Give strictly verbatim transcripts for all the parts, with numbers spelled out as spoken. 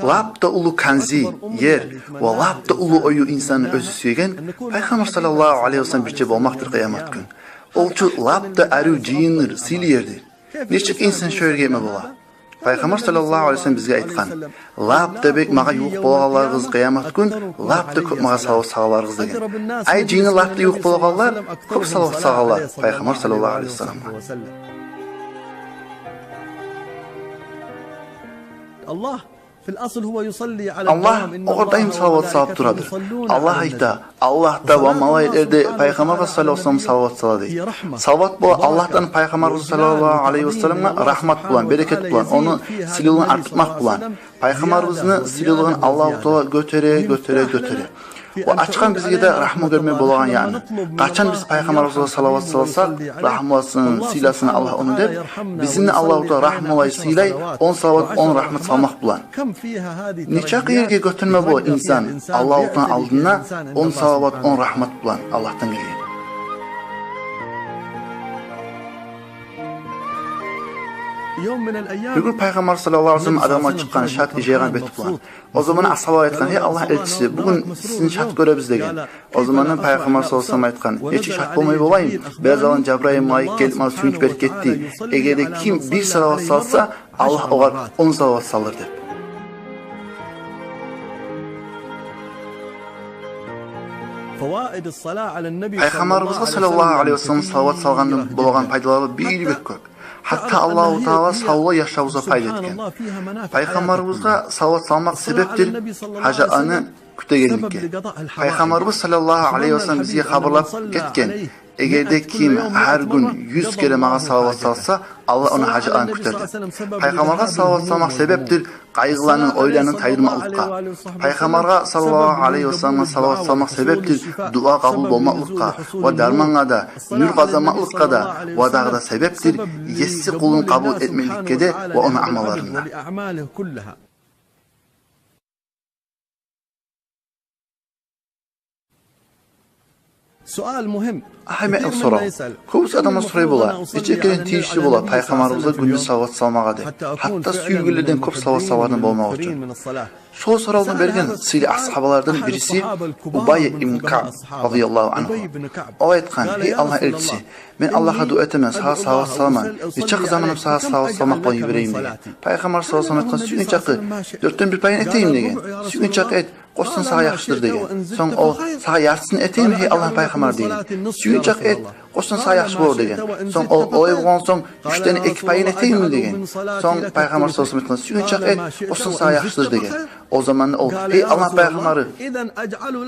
Лап да уллу канзи, ер, ва лап да уллу ою инсанны оьзю сюеген Пайхаммар саллаллагьу алайгьи васаллам бирче болмакъдыр къыямат гюн. Ол чу лап да арив жыйындыр, сыйлы ердир. Нечик инсан шо ерге етме бола? Пайхаммар саллаллагьу алайгьи васаллам бизге айтгъан: «Лап да бек магъа ювукъ болагъанларыгъыз къыямат гюн лап да кёп магъа салават салагъанларыгъыз», — деген. Ай жыйыны лап да ювукъ болагъанлар кёп салават салагъанлар Пайхаммар саллаллагьу алайгьи васалламгъа. Аллагь огъар даим салават салып турадыр. Аллагь айта: «Аллагь да ва малайиклер де Пайхаммаргъа саллаллагьу алайгьи васаллам салават сала», — дей. Салават бола Аллагьдан Пайхаммарыбыз саллаллагьу алайгьи васалламгъа рагьмат булан, берекет булан, ону сыйлылыгъын артдырмакъ булан. Пайхаммарыбызны сыйлылыгъын Аллагьу Таала гётере, гётере, гётере. Ва ачгъан бизге де рагьму гёрме болагъан, яни къачан биз Пайхаммарыбызгъа салават салсакъ, рагьмуласын, сыйласын Аллагь ону деп, бизин Аллагьу Таала рагьмулай, сыйлай, он салават, он рагьмат салмакъ булан. Нечакъы ерге гётерилме бола инсан Аллагьу Тааланы алдына он салават, он рагьмат булан Аллагьдан гелген. Бир гюн Пайхаммар саллаллагьу алайгьи васаллам адамгъа чыкъгъан шат иржайгъан бети булан. О заман асгьабалар айтгъан: «Гьей Аллагьны элчиси, бугюн сизин шат гёребиз», — деген. О заман Пайхаммар саллаллагьу алайгьи васаллам айтгъан: «Нечик шат болмай болайым? Бираз алдын Жабрайыл малайик гелип магъа сююнч берип гетди. Эгер де ким бир салават салса, Аллагь огъар он салават салыр», — деп. Пайхаммарыбызгъа саллаллагьу алайгьи васаллам салават салгъандан болагъан пайдалары бек-бек кёп. Гьатта Аллагьу Таала савлай яшавубузгъа пайда этген. Пайхаммарыбызгъа салават салмакъ себепдир гьажатланы кютегенликге. Пайхаммарыбыз саллаллагьу алайгьи васаллам бизге хабарлап гетген: «Эгер де ким гьар гюн юз керен магъа салават салса, Аллагь ону гьажатларын кютер», — деп. Пайхаммаргъа салават салмакъ себепдир къайгъыланы, ойланы тайдырмакълыкъгъа. Пайхаммаргъа саллаллагьу алайгьи васалламгъа салават салмакъ себепдир дуа къабул болмакълыкъгъа ва дармангъа да, нюр къазанмакълыкъгъа да, ва дагъы да себепдир Есси къулун къабул этмекликге де ва ону амалларын да. Агьамиятлы сорав. Кёбюсю адамлар сорай бола, нече керен тийишли бола Пайхаммарыбызгъа гюнде салават салмагъа деп, гьатта сюйгенлерден кёп салават салагъан болмакъ учун. Шо соравну берген сыйлы асгьабалардан бириси Убай ибн Каъб, радияллагьу ангьу. О айтгъан: «Гьей Аллагьны элчиси, мен Аллагьгъа дуа этемен, сагъа салават саламан. Нечакъы заманым сагъа салават салмакъ булан йиберейим?» — деген. Пайхаммар саллаллагьу алайгьи васаллам айтгъан: «Сюйгенчакъы, дёртден бир пайын этейим», — деген. «Сюйгенчакъы эт, къошсанг, сагъа яхшыдыр», — деген. Сонг о: «Сагъа яртысын этейимми, гьей Аллагьны Пайхаммары?» — деген. «Сюйгенчакъы эт, къошсанг, сагъа яхшы болур», — деген. Сонг о: «Олай болгъан сонг, уьчден эки пайын этейимми?» — деген. Сонг Пайхаммар саллаллагьу алайгьи васаллам айтгъан: «Сюйгенчакъы эт, къошсанг, сагъа яхшыдыр», — деген. О заманда о: «Гьей Аллагьны Пайхаммары,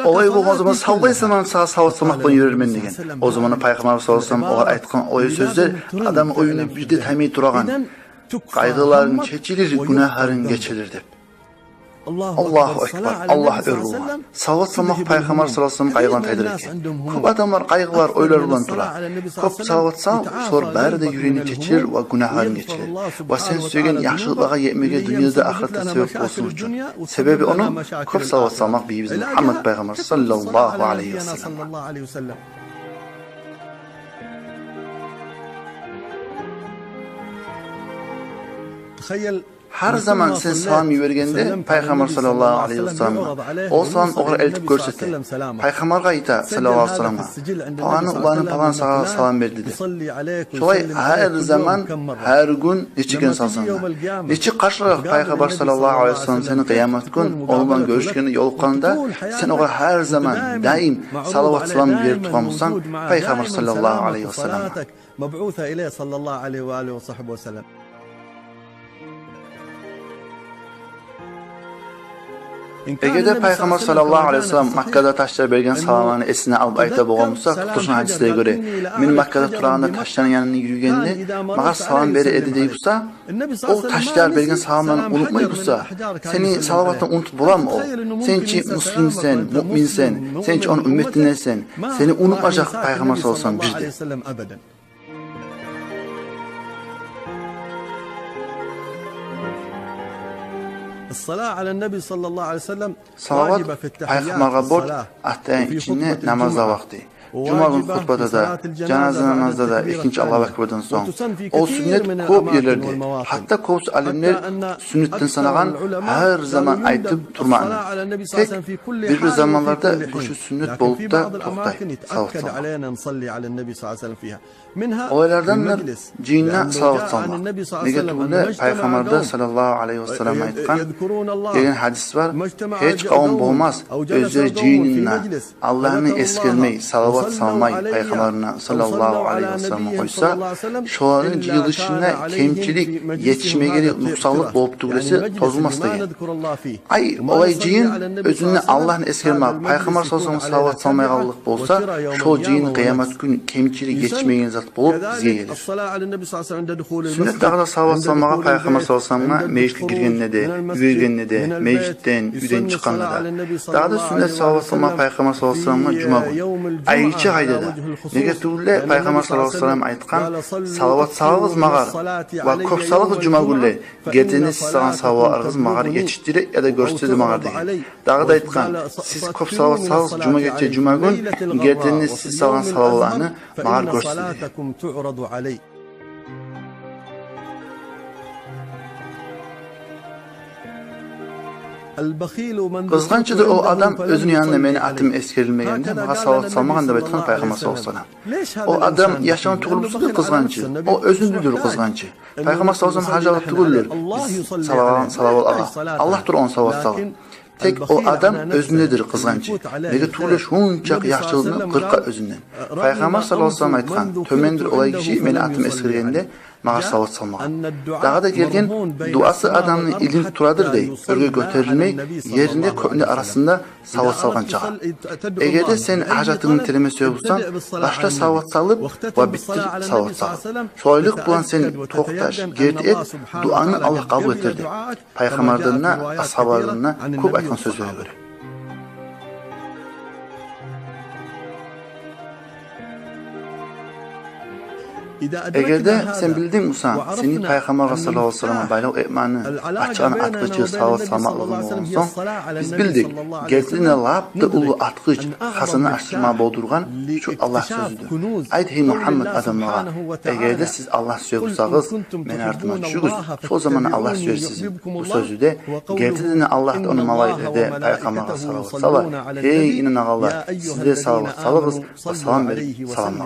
олай болгъан заман савлай заманым сагъа салават салмакъ булан йиберермен», — деген. О заманда Пайхаммар саллаллагьу алайгьи васаллам огъар айтгъан о сёзлер адамны оюна бир де таймай турагъан: «Къайгъыларынг чечилир, гюнагьларынг гечилир», — деп. Аллагьу акбар, Аллагь оьр болгъан. Салават салмакъ Пайхаммар саллаллагьу алайгьи васаллам къайгъыланы тайдырар экен. Кёп адамлар къайгъылар, ойлар булан тура. Кёп салават сал, шолар бары да юрегингни чечилир ва гюнагьларынг гечилир. Ва сен сюеген яхшылыкълагъа етмеге дюньяда, ахыратда себеп болсун учун. Себеби ону кёп салават салмакъ бийибиз Мугьаммат Пайхаммар саллаллагьу алайгьи васаллам. Гьар заман сен салам йибергенде Пайхаммар саллаллагьу алайгьи васалламгъа, ол салам огъар элтип гёрсете. Пайхаммаргъа айта саллаллагьу алайгьи васалламгъа: «Паланы уланы палан сагъа салам берди», — деп. Шолай гьар заман, гьар гюн нече керен салсанг да. Нечик къаршылар Пайхаммар саллаллагьу алайгьи васаллам сени къыямат гюн ону булан гёрюшгенде, ёлукъгъанда, сен огъар гьар заман, даим салават салам берип тургъан болсанг Пайхаммар саллаллагьу алайгьи васалламгъа. Эгер де Пайхаммар саллаллагьу алайгьи васаллам Маккада ташлар берген саламланы эсине алып айта болгъан буса, токъташгъан гьадислеге гёре, мен Маккада турагъанда ташланы янындан юрюгенде магъа салам бере эди дей буса, о ташлар берген саламланы унутмай буса, сени салаватынгны унутуп боламы о? Сен чи муслимсен, муъминсен, сен чи ону умметинденсен. Сени унутмажакъ Пайхаммар саллаллагьу алайгьи васаллам бир де. Салават Пайхаммаргъа борч аттагьиятны ичинде, намазда вакъти. Жума гюн хутбада да, жаназа намазда да экинчи Аллагьу акбардан сонг. Ол сюннет кёп ерлерде. Гьатта кёбюсю алимлер сюннетден санагъан гьар заман айтып турмакъны. Тек бир-бир заманларда бу шу сюннет болуп да токътай, салават салмакъ. Олайлардандыр жыйында салават салмакъ. Неге тюгюл де Пайхаммарда саллаллагьу алайгьи ва саллам айтгъан деген гьадис бар: гьеч къавум болмас, оьзлери жыйынына Аллагьны эсгермей, салават салмай, Пайхаммарына саллаллагьу алайгьи ва саллам къойса, шоланы жыйылышына кемчилик, етишмегенлик, нукъсанлыкъ болуп тюгюл эсе тозулмас деген. Ай, олай жыйын оьзюнде Аллагьны эсгермей, Пайхаммар саллаллагьу алайгьи ва салламгъа салават салмай къаллыкъ болса, шол жыйын къыямат гюн кемчилик, етишмеген зат болуп бизге гелир. Сюннет дагъы да салават салмагъа Пайхаммар саллаллагьу алайгьи ва салламгъа межитге гиргенде де, уьйге гиргенде де, межитден, уьйден чыкъгъанда да. Дагъы да сюннет салават салмагъа Пайхаммар саллаллагьу алайгьи ва салламгъа жума гюн. Айрыча къайдада. Неге тюгюл де Пайхаммар саллаллагьу алайгьи ва саллам айтгъан: «Салават салыгъыз магъар ва кёп салыгъыз жума гюнлей. Гертиден де сиз салгъан салаватларыгъыз магъар етишдире яда гёрсете магъар», – деген. Дагъы да айтгъан: «Сиз кёп салават салыгъыз жума гече, жума гюн, гертиден де сиз салгъан салаватланы магъар гёрсете», – деген. Къызгъанчдыр ол адам, оьзюню янында мени атым эсгерилмегенде, магъа салават салмагъан деп айтгъан Пайхаммар саллаллагьу алайгьи ва саллам. Ол адам яшавну тюгюл буса да къызгъанчы, ол оьзюндедир къызгъанчы. Пайхаммар саллаллагьу алайгьи ва саллам гьажатлы тюгюлдюр биз салагъан салаватлагъа. Аллагьдыр ону салават салгъан. Тек ол адам оьзюндедир къызгъанчы. Неге тюгюл де шунчакъы яхшылыкъны къыркъа оьзюнден. Пайхаммар саллаллагьу алайгьи ва саллам айтгъан: «Тёмендир олай гиши мени атым эсгергенде магъар салават салмагъан». Дагъы да гелген: «Дуасы адамны илинип турадыр, – дей, – оьрге гётерилмей, ерни де кёкню арасында салават салгъанчагъа». Эгер де сен гьажатынгны тилеме сюе бусанг, башла салават салып ва битдир салават салып. Шолайлыкъ булан сен токъташ, герти эт, дуаны Аллагь къабул этер деп. Пайхаммардан да, асгьабалардан да кёп айтгъан сёзлеге гёре. Эгер де сен билдинг бусанг сени Пайхаммаргъа саллаллагьу алайгьи ва салламгъа байлав этмени ачгъан ачгъычы салават салмакълыгъынг болгъан сонг, биз билдик, гертиден де лап да уллу ачгъыч, хазна ачдырма болдургъан шу Аллагь сёзюдюр. Айт, гьей Мугьаммад, адамлагъа: «Эгер де сиз Аллагь сюе бусагъыз, мени артыма тюшюгюз, шол заманда Аллагь сюер сизин». Бу сёзю де, гертиден де Аллагь да, ону малайиклери де Пайхаммаргъа салават сала. Гьей инанагъанлар, сиз де салават салыгъыз ва салам берип саламлагъыз.